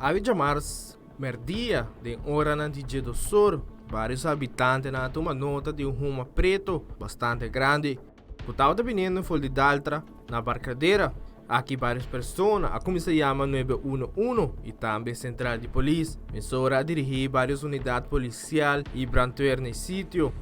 Awe djamars merdia den oranan di djedosor varios habitantenan a tuma nota di un huma preto bastante grandi ku tabata biniendo for di Daltra na Barcadera. Aki varios persona a kuminsá yama nuebe uno uno i tambe sentral di polis. Mesora a dirigí varios unidat polisial i brandweer na e sitio.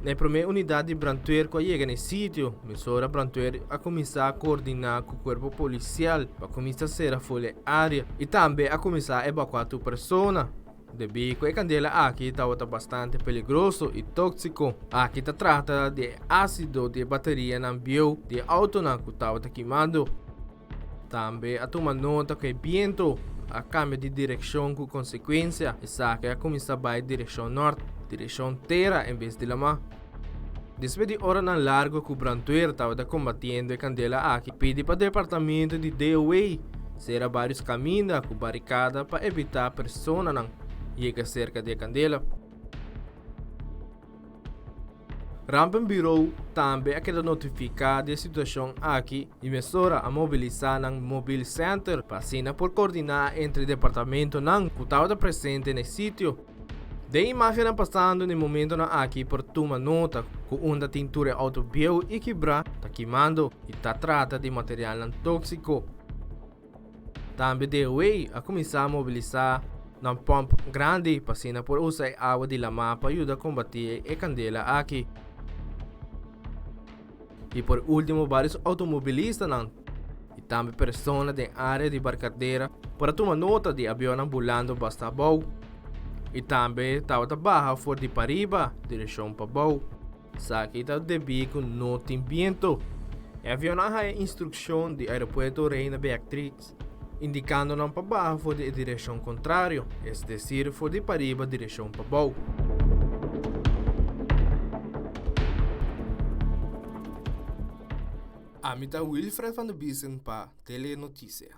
Na e promé unidat di brandweer ku a yega na e sitio, mesora brandweer a kuminsá koordiná ku kuerpo polisial pa kuminsá sera ful e área i tambe a kuminsá evakuá tur persona. Debí ku e kandela aki tabata bastante peligroso i tóksiko, aki ta trata di e ásido di e baterianan bieu di e outonan ku tabata kimando. Tambe a tuma nota ku e bientu a kambia di direkshon ku konsekuensia esaki a kuminsá bai direkshon nòrt, direkshon tera en bes di lamá. Despues di oranan largu ku brandweer tabata kombatiendo e kandela aki, pidi pa departamento di DOW sera barios kaminda ku barikada pa evitá personanan yega serka di e kandela. Rampenbureau tambe a keda notifiká di e situashon aki i mesora a mobilisá nan Mobile Center pa asina por koordiná entre departamentonan ku tabata presente na e sitio. Den imágennan pasando na e momentonan aki por tuma nota ku unda tin tur e outo bieu i kibrá ta kimando i ta trata di materialnan tóksiko. Tambe DOW a kuminsá mobilisá nan pòmp grandi pa asina por usa e awa di lamá pa yuda kombatí e kandela aki. I por último vários outomobilistanan i tambe persona den área di Barcadera por a tuma nota di avionnan bulando basta abou i tambe tabata baha for di pariba direkshon pabou. Esaki ta debí ku no tin bientu. E avionnan a haña instrukshon di Aeropuerto Reina Beatrix indikando nan pa baha for di e direkshon kontrario, es desir for di pariba direkshon pabou. Ami ta Wilfred van der Biesen pa Telenoticia.